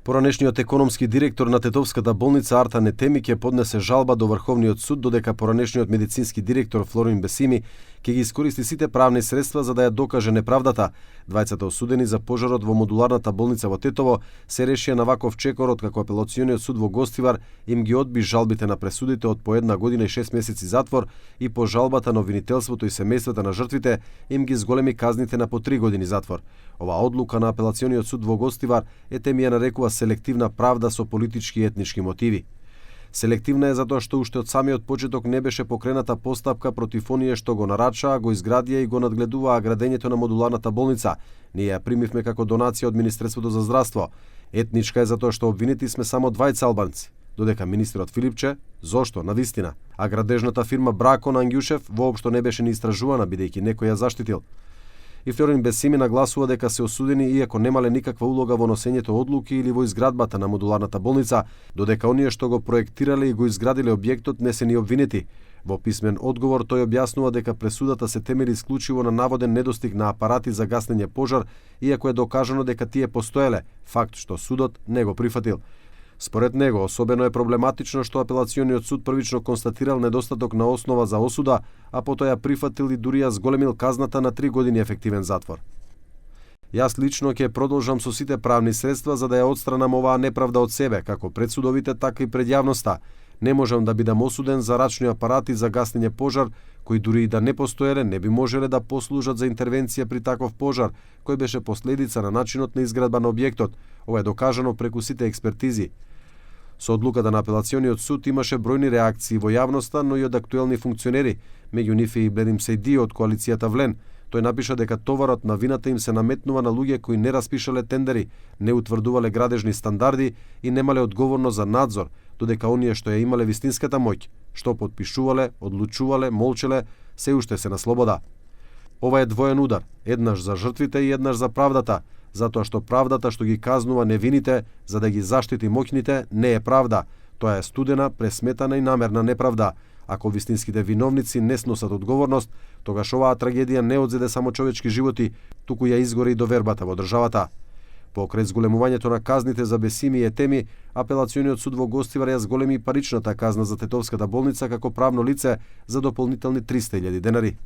Поранешниот економски директор на Тетовската болница Артан Етеми ќе поднесе жалба до Врховниот суд, додека поранешниот медицински директор Флорин Бесими ќе ги искористи сите правни средства за да ја докаже неправдата. Двајцата осудени за пожарот во модуларната болница во Тетово се решија на ваков чекор откако апелациониот суд во Гостивар им ги одби жалбите на пресудите од по 1 година и 6 месеци затвор и по жалбата на обвинителството и семејствата на жртвите им ги зголеми казните на по 3 години затвор. Оваа одлука на апелациониот суд во Гостивар Етеми ја нарекува селективна правда со политички и етнички мотиви. Селективна е затоа што уште од самиот почеток не беше покрената постапка против оние што го нарачаа, го изградија и го надгледуваа градењето на модуларната болница. Ние ја примивме како донација од Министерството за здравство. Етничка е затоа што обвинети сме само двајца албанци, додека министерот Филипче, зошто, навистина, а градежната фирма Бракон Ангјушев воопшто не беше ни истражувана бидејќи некој ја заштитил. И Флорин Бесими нагласува дека се осудени иако немале никаква улога во носењето одлуки или во изградбата на модуларната болница, додека оние што го проектирале и го изградиле објектот не се ни обвинети. Во писмен одговор тој објаснува дека пресудата се темели исклучиво на наводен недостиг на апарати за гаснење пожар, иако е докажано дека тие постоеле, факт што судот не го прифатил. Според него, особено е проблематично што апелациониот суд првично констатирал недостаток на основа за осуда, а потоа ја прифатил и дури ја зголемил казната на 3 години ефективен затвор. Јас лично ќе продолжам со сите правни средства за да ја отстранам оваа неправда од себе, како пред судовите, така и пред јавноста. Не можам да бидам осуден за рачни апарати за гаснење пожар, кои дури и да не постоеле, не би можеле да послужат за интервенција при таков пожар, кој беше последица на начинот на изградба на објектот. Ова е докажано преку сите експертизи. Со одлуката на апелациониот суд имаше бројни реакции во јавноста, но и од актуелни функционери, меѓу нив и Бледим Сейди од коалицијата Влен. Тој напиша дека товарот на вината им се наметнува на луѓе кои не распишале тендери, не утврдувале градежни стандарди и немале одговорност за надзор, додека оние што ја имале вистинската моќ, што подпишувале, одлучувале, молчеле, се уште се на слобода. Ова е двоен удар, еднаш за жртвите и еднаш за правдата, затоа што правдата што ги казнува невините за да ги заштити моќните не е правда, тоа е студена, пресметана и намерна неправда. Ако вистинските виновници не сносат одговорност, тогаш оваа трагедија не одзеде само човечки животи, туку ја изгори и довербата во државата. Покрај зголемувањето на казните за Бесими и Етеми, апелациониот суд во Гостивар ја зголеми паричната казна за Тетовската болница како правно лице за дополнителни 300.000 денари.